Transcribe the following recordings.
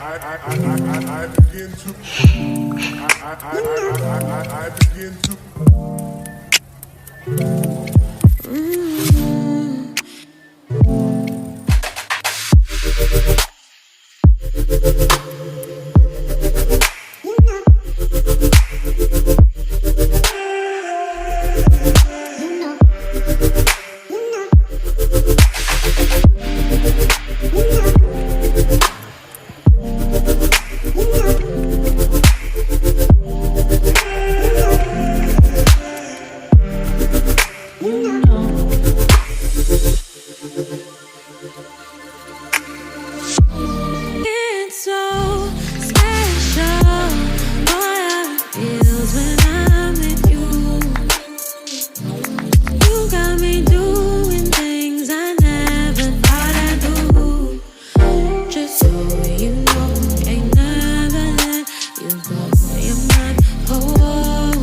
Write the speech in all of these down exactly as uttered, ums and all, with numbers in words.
I, I, I, I, I, I begin to. I, I, I, I, I, I, I begin to. It's so special, boy, how it feels when I'm with you. You got me doing things I never thought I'd do. Just so you know, ain't never let you go. You're mine, oh,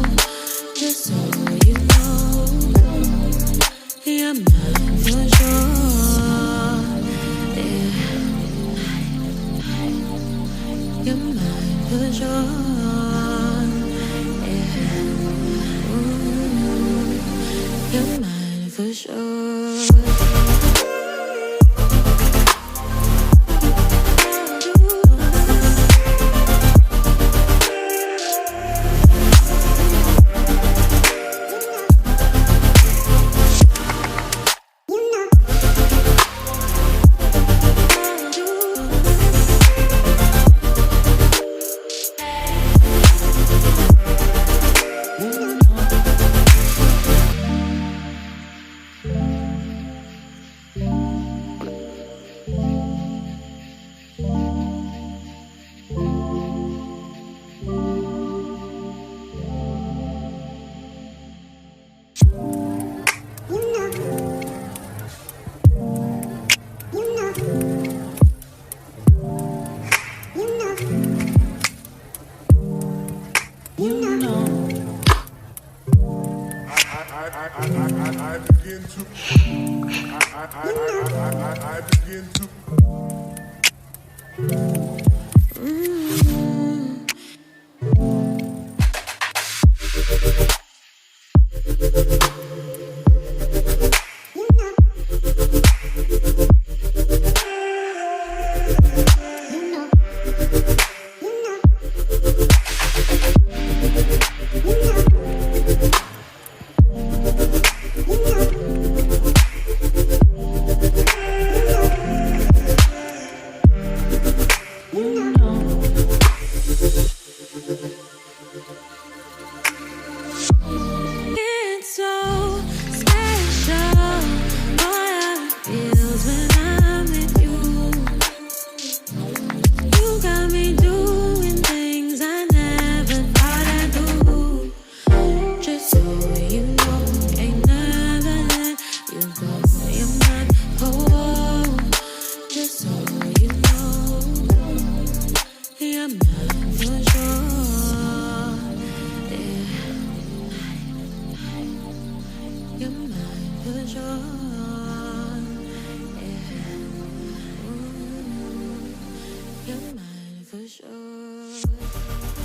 just so you know. You're mine for sure. Yeah. You're mine for sure. Yeah. Ooh. You're mine for sure. I, I, I, I, I, I, I begin to. I, I, I, I, I, I, I, I begin to. It's so special, boy, how it feels when I'm with you. You got me doing things I never thought I'd do. Just so you know, ain't never let you go. You're mine, oh, just so you know. You're mine for sure. Yeah. You're mine for sure. Yeah. Ooh. You're mine for sure.